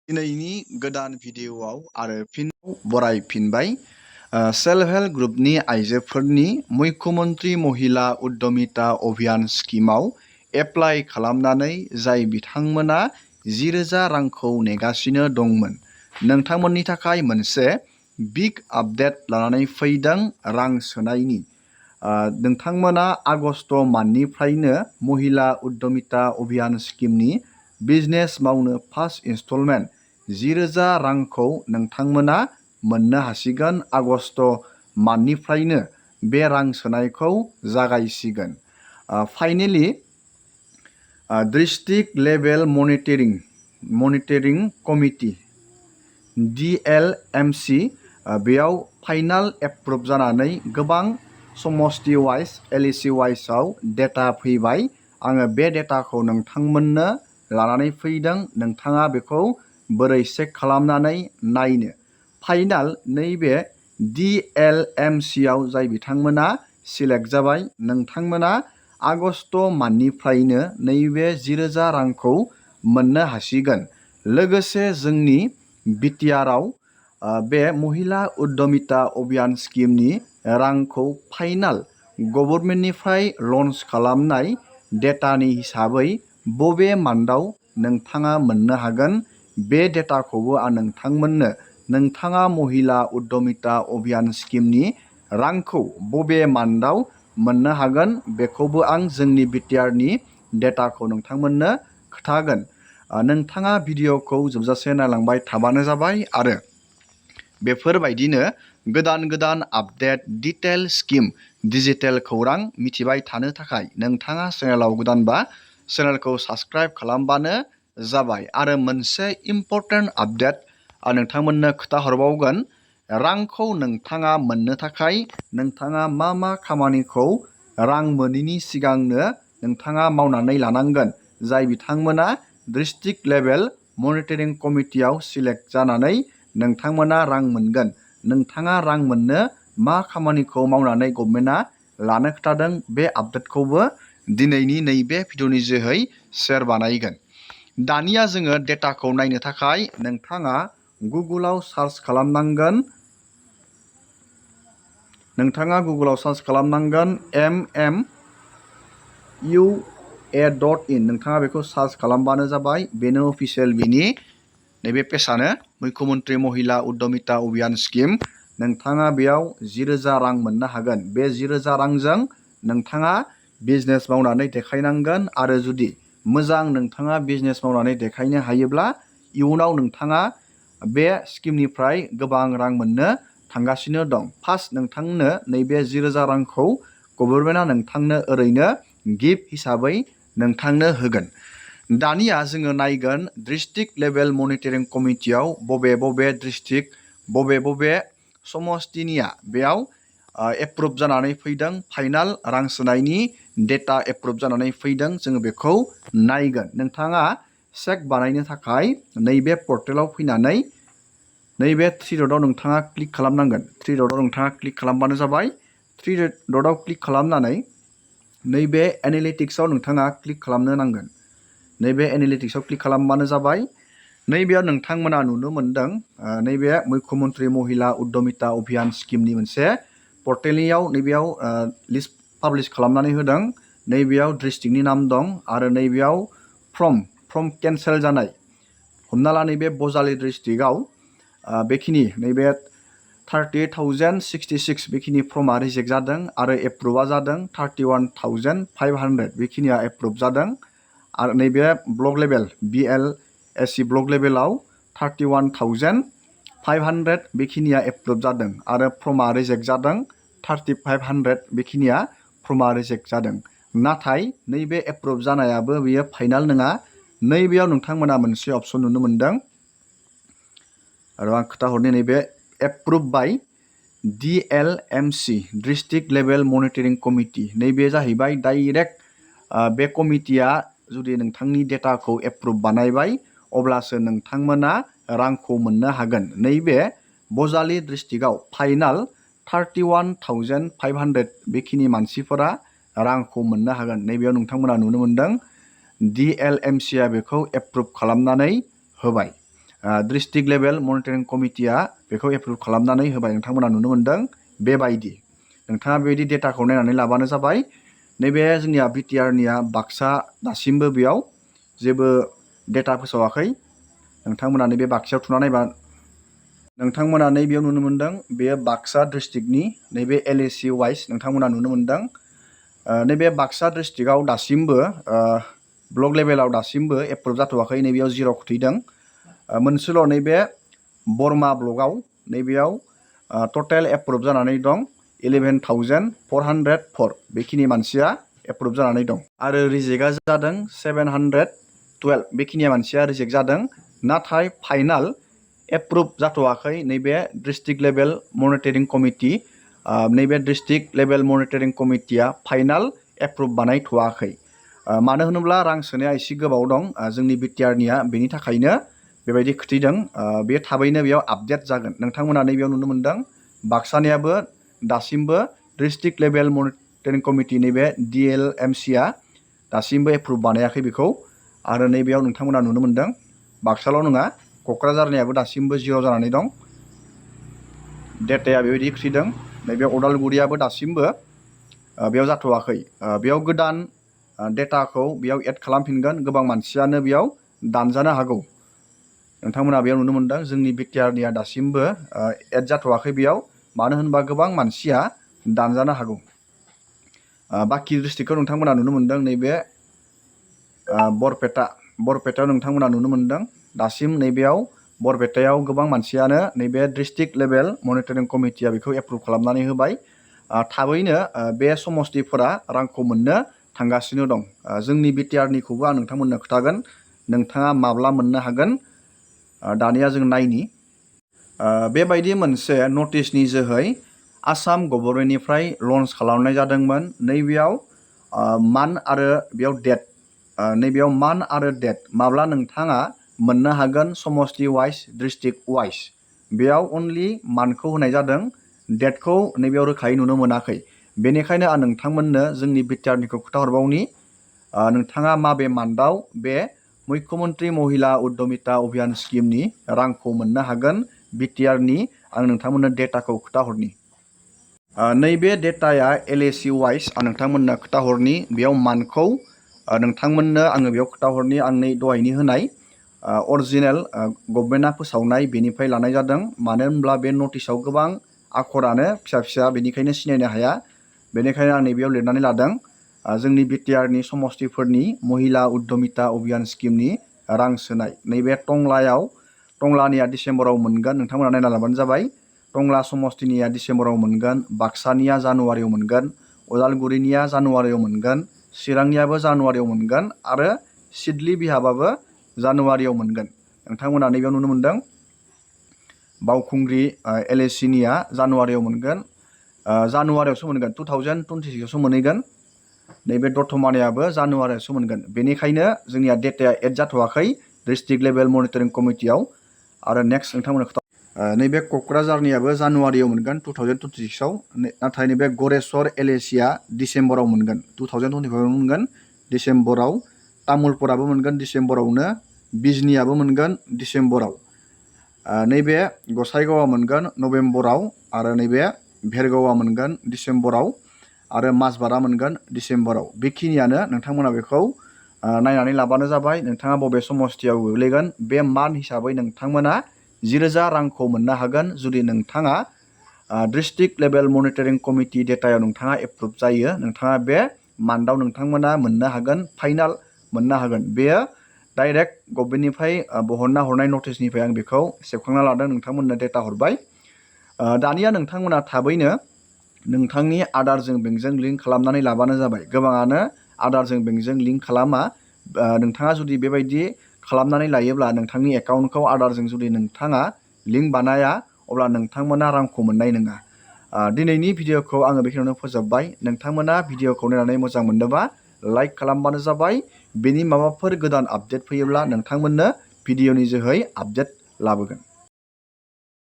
दिनैनि गोदान भिडिअआव आरो फिन बरायफिनबाय सेल्फ हेल्प ग्रुपनि आइजोफोरनि मुख्यमन्त्रि महिला उद्यमिता अभियान स्किमाव एप्लाइ खालामनानै जाय बिथांमोना 10,000 रांखौ नेगासिनो दंमोन नोंथांमोननि थाखाय मोनसे बिग आपडेट लानानै फैदों रां सोनायनि नोंथांमोना आगस्ट मान्थनिफ्रायनो महिला उद्यमिता अभियान स्किमनि बिजनेस मावनो फार्स्ट इनस्टलमेन्ट 10,000 रांखौ नोंथांमोना मोननो हासिगोन आगस्ट मान्थनिफ्रायनो बे रां सोनायखौ जागायसिगोन finally district level monitoring committee DLMC बेयाव फाइनाल एप्रुभ जानानै गोबां समष्टि वाइज LAC वाइजआव डेटा फैबाय आङो बे डेटाखौ नोंथांमोननो लानानै फैदों नोंथाङा बेखौ बोरै चेक खालामनानै नायनो फाइनाल नैबे DLMC आव जाय बिथांमोना सिलेक्ट जाबाय नोंथांमोना आगस्ट मान्थनिफ्रायनो नैबे 10,000 रांखौ मोननो हासिगोन लोगोसे जोंनि BTR आव बे महिला उद्यमिता अभियान स्किमनि रांखौ फाइनाल गभर्नमेन्टनिफ्राय लन्च खालामनाय डेटानि हिसाबै बबे मान्थआव नोंथाङा मोननो हागोन बे डेटाखौबो आं नोंथांमोननो नोंथाङा महिला उद्यमिता अभियान स्किमनि रांखौ बबे मान्थआव मोननो हागोन बेखौबो आं जोंनि BTRनि डेटाखौ नोंथांमोननो खोन्थागोन नोंथाङा भिडिअखौ जोबजासे नायलांबाय थाबानो जाबाय आरो बेफोरबायदिनो गोदान आपडेट डिटेल स्किम डिजिटेल खौरां मिथिबाय थानो थाखाय नोंथाङा चेनेलाव गोदानबा चेनेलखौ साबस्क्राइब खालामबानो जाबाय आरो मोनसे इम्पर्टेन्ट आपडेट नोंथांमोननो खोथा हरबावगोन रांखौ नोंथाङा मोननो थाखाय नोंथाङा मा खामानिखौ रां मोनैनि सिगांनो नोंथाङा मावनानै लानांगोन जाय बिथांमोना डिस्ट्रिक्ट लेभेल मनिटरिं कमिटियाव सिलेक्ट जानानै नोंथांमोना रां मोनगोन नोंथाङा रां मोननो मा खामानिखौ मावनानै गभर्नमेन्टआ लानो खोथादों बे आपडेटखौबो दिनैनि नैबे भिडिअनि जोहै शेयार बानायगोन दानिया जोङो डेटाखौ नायनो थाखाय नोंथाङा गुगोलाव सार्च खालामनांगोन mmua.in नोंथाङा बेखौ सार्च खालामबानो जाबाय बेनो अफिसियेल बिनि नैबे पेजआनो मुख्यमन्त्रि महिला उद्यमिता अभियान स्किम नोंथाङा बेयाव 10,000 रां मोननो हागोन बे 10,000 रांजों नोंथाङा बिजनेस मावनानै देखायनांगोन आरो जुदि मोजां नोंथाङा बिजनेस मावनानै देखायनो हायोब्ला इयुनाव नोंथाङा बे स्किमनिफ्राय गोबां रां मोननो थांगासिनो दं फार्स्ट नोंथांनो नैबे 10,000 रांखौ गभर्नमेन्टआ नोंथांनो ओरैनो गिफ्ट हिसाबै नोंथांनो होगोन दानिया जोङो नायगोन डिस्ट्रिक्ट लेभेल मनिटरिं कमिटियाव बबे डिस्ट्रिक्ट बबे समष्टिनिया बेयाव एप्रुभ जानानै फैदों फाइनाल रां सोनायनि डेटा एप्रुभ जानानै फैदों जोङो बेखौ नायगोन नोंथाङा चेक बानायनो थाखाय नैबे पर्टेलाव फैनानै नैबे 3 डटआव नोंथाङा क्लिक खालामनांगोन 3 डटआव नोंथाङा क्लिक खालामबानो जाबाय 3 डटआव क्लिक खालामनानै नैबे एनालिटिक्सआव नोंथाङा क्लिक खालामनो नांगोन नैबे एनालिटिक्सआव क्लिक खालामबानो जाबाय नैबेयाव नोंथांमोना नुनो मोनदों नैबे मुख्यमन्त्रि महिला उद्यमिता अभियान स्किमनि मोनसे पर्टेलनियाव नैबेयाव लिस्ट पाब्लिश खालामनानै होदों नैबेयाव डिस्ट्रिक्टनि नाम दं आरो नैबेयाव फ्रम केन्सेल जानाय हमना ला नैबे बजालि डिस्ट्रिक्टआव बेखिनि नैबे 38,066 बेखिनि फर्मआ रिजेक्ट जादों आरो एप्रुभआ जादों 31,500 बेखिनिया एप्रुभ जादों आरो नैबे ब्लक लेभेल BLSC ब्लक लेभेलाव 31,500 बेखिनिया एप्रुभ जादों आरो फर्मआ रिजेक्ट जादों 3,500 बेखिनिया फर्मआ रिजेक्ट जादों नाथाय नैबे एप्रुभ जानायाबो बेयो फाइनाल नङा नैबेयाव नोंथांमोना मोनसे अपसन नुनो मोनदों आरो आं खोथा हरनि नैबे एप्रुभ बाय DLMC district level monitoring committee नैबे जाहैबाय डाइरेक्ट बे कमिटिया जुदि नोंथांनि डेटाखौ एप्रुभ बानायबाय अब्लासो नोंथांमोना रांखौ मोननो हागोन नैबे बजालि डिस्ट्रिक्टआव फाइनाल 31,500 बेखिनि मानसिफोरा रांखौ मोननो हागोन नैबेयाव नोंथांमोना नुनो मोनदों DLMCआ बेखौ एप्रुभ खालामनानै होबाय डिस्ट्रिक्ट लेभेल मनिटरिं कमिटिया बेखौ एप्रुभ खालामनानै होबाय। नोंथांमोना नुनो मोन्दों बेबायदि। नोंथाङा बेबायदि डेटाखौ नायनानै लाबानो जाबाय। नैबे जोंनिया बिटिआरनिया बाक्सा दासिमबो बेयाव जेबो डेटा फोसावाखै। नोंथांमोना नैबे बाक्सायाव थुना नायबा नोंथांमोना नैबेयाव नुनो मोन्दों बेयो बाक्सा डिस्ट्रिक्टनि नैबे LAC वाइस नोंथांमोना नुनो मोन्दों। नैबे बाक्सा डिस्ट्रिक्टआव दासिमबो ब्लक लेभेलाव दासिमबो एप्रुभ जाथ'वाखै। नैबेयाव 0 खुथैदों। मोनसेल' नैबे बरमा ब्लकआव नैबेयाव टटेल एप्रुभ जानानै दं 11,404 बेखिनि मानसिया एप्रुभ जानानै दं। आरो रिजेक्टआ जादों 712 बेखिनि मानसिया रिजेक्ट जादों। नाथाय फाइनाल एप्रुभ जाथ'वाखै नैबे डिस्ट्रिक्ट लेभेल मनिटरिं कमिटि। नैबे डिस्ट्रिक्ट लेभेल मनिटरिं कमिटिया फाइनाल एप्रुभ बानायथ'वाखै। मानो होनोब्ला रां सोनाया एसे गोबाव दं जोंनि बिटिआरनिया, बेनि थाखायनो बेबायदि खोथैदों। बे थाबैनो बेयाव आपडेट जागोन। नोंथांमोना नैबेयाव नुनो मोन्दों बाक्सानियाबो दासिमबो डिस्ट्रिक्ट लेभेल मनिटरिं कमिटि नैबे DLMCआ दासिमबो एप्रुभ बानायाखै बेखौ। आरो नैबेयाव नोंथांमोना नुनो मोन्दों बाक्साल' नङा क'क्राझारनियाबो दासिमबो 0 जानानै दं। डेटाया बेबायदि खोथैदों। नैबे अदालगुरियाबो दासिमबो बेयाव जाथ'वाखै। बेयाव गोदान डेटाखौ बेयाव एड खालामफिनगोन। गोबां मानसियानो बेयाव दानजानो हागौ। नोंथांमोना बेयाव नुनो मोन्दों जोंनि बिटिआरनिया दासिमबो एड जाथ'वाखै बेयाव। मानो होनबा गोबां मानसिया दानजानो हागौ। बाखि डिस्ट्रिक्टखौ नोंथांमोना नुनो मोन्दों नैबे बरपेटायाव नोंथांमोना नुनो मोन्दों दासिम नैबेयाव बरपेटायाव गोबां मानसियानो नैबे डिस्ट्रिक्ट लेभेल मनिटरिं कमिटिया बेखौ एप्रुभ खालामनानै होबाय। थाबैनो बे समस्तिफोरा रांखौ मोननो थांगासिनो दं। जोंनि बिटिआरनिखौबो आं नोंथांमोननो खोथागोन। नोंथाङा माब्ला मोननो हागोन दानिया जों नायनि। बेबायदि मोनसे नटिसनि जोहै आसाम गभर्नमेन्टनिफ्राय लन्च खालामनाय जादोंमोन। नैबेयाव मान्थ आरो बेयाव डेट नैबेयाव मान्थ आरो डेट माब्ला नोंथाङा मोननो हागोन समस्ति वाइस डिस्ट्रिक्ट वाइस बेयाव अनलि मान्थखौ होनाय जादों। डेटखौ नैबेयाव रोखायै नुनो मोनाखै। बेनिखायनो आं नोंथांमोननो जोंनि बिटिआरनिखौ खोथाहरबावनि नोंथाङा माबे मान्थआव बे मुख्यमन्त्रि महिला उद्यमिता अभियान स्किमनि रांखौ मोननो हागोन बिटिआरनि आं नोंथांमोननो डेटाखौ खोथाहरनि। नैबे डेटाया LAC वाइस आं नोंथांमोननो खोथाहरनि। बेयाव मान्थखौ नोंथांमोननो आङो बेयाव खोथाहरनि। आं नै दहायनि होनाय अरिजिनेल गभर्नमेन्टआ फोसावनाय बेनिफ्राय लानाय जादों। मानो होनब्ला बे नटिसाव गोबां आखरानो फिसा फिसा बेनिखायनो सिनायनो हाया। बेनिखायनो आं नैबेयाव लिरनानै लादों जोंनि बिटिआरनि समस्तिफोरनि महिला उद्यमिता अभियान स्किमनि रां सोनाय। नैबे टंलानिया डिसेम्बराव मोनगोन। नोंथांमोना नायना लाबानो जाबाय। टंला समस्तिनिया डिसेम्बराव मोनगोन। बाक्सानिया जानुवारियाव मोनगोन। उदालगुरिनिया जानुवारियाव मोनगोन। चिरांनियाबो जानुवारियाव मोनगोन। आरो सिडली बिहाबाबो जानुवारियाव मोनगोन। नोंथांमोना नैबेयाव नुनो मोन्दों बावखुंग्रि LACनिया जानुवारियाव मोनगोन। जानुवारियावसो मोनगोन 2026आवसो मोनहैगोन। नैबे दतमानियाबो जानुवारियावसो मोनगोन। बेनिखायनो जोंनिया डेटाया एड जाथ'वाखै डिस्ट्रिक्ट लेभेल मनिटरिं कमिटियाव। आरो नेक्स्ट नोंथांमोननो नैबे क'क्राझारनियाबो जानुवारियाव मोनगोन 2026आव। नाथाय नैबे गरेस्वर LACआ डिसेम्बराव मोनगोन 2025आव मोनगोन डिसेम्बराव। तामुलपुराबो मोनगोन डिसेम्बरावनो। बिजनीयाबो मोनगोन डिसेम्बराव। नैबे गसाइगावआ मोनगोन नभेम्बराव। आरो नैबे भेरगावआ मोनगोन डिसेम्बराव। आरो माजबाटआ मोनगोन डिसेम्बराव। बेखिनियानो नोंथांमोना बेखौ नायनानै लाबानो जाबाय। नोंथाङा बबे समस्तियाव गोग्लैगोन बे मान्थ हिसाबै नोंथांमोना 10,000 रांखौ मोननो हागोन जुदि नोंथाङा डिस्ट्रिक्ट लेभेल मनिटरिं कमिटि डेटायाव नोंथाङा एप्रुभ जायो। नोंथाङा बे मान्थआव नोंथांमोना मोननो हागोन फाइनाल मोननो हागोन। बेयो डाइरेक्ट गभर्नमेन्टनिफ्राय बहनना हरनाय नटिसनिफ्राय आं बेखौ सेबखांना लादों नोंथांमोननो डेटा हरबाय। दानिया नोंथांमोना थाबैनो नोंथांनि आधारजों बेंकजों लिंक खालामनानै लाबानो जाबाय। गोबाङानो आधारजों बेंकजों लिंक खालामा। नोंथाङा जुदि बेबायदि खालामनानै लायोब्ला नोंथांनि एकाउन्टखौ आधारजों जुदि नोंथाङा लिंक बानाया अब्ला नोंथांमोना रांखौ मोननाय नङा। दिनैनि भिडिअखौ आङो बेखिनियावनो फोजोबबाय। नोंथांमोना भिडिअखौ नायनानै मोजां मोनदोंबा लाइक खालामबानो जाबाय। बेनि माबाफोर गोदान आपडेट फैयोब्ला नोंथांमोननो भिडिअनि जोहै आपडेट लाबोगोन।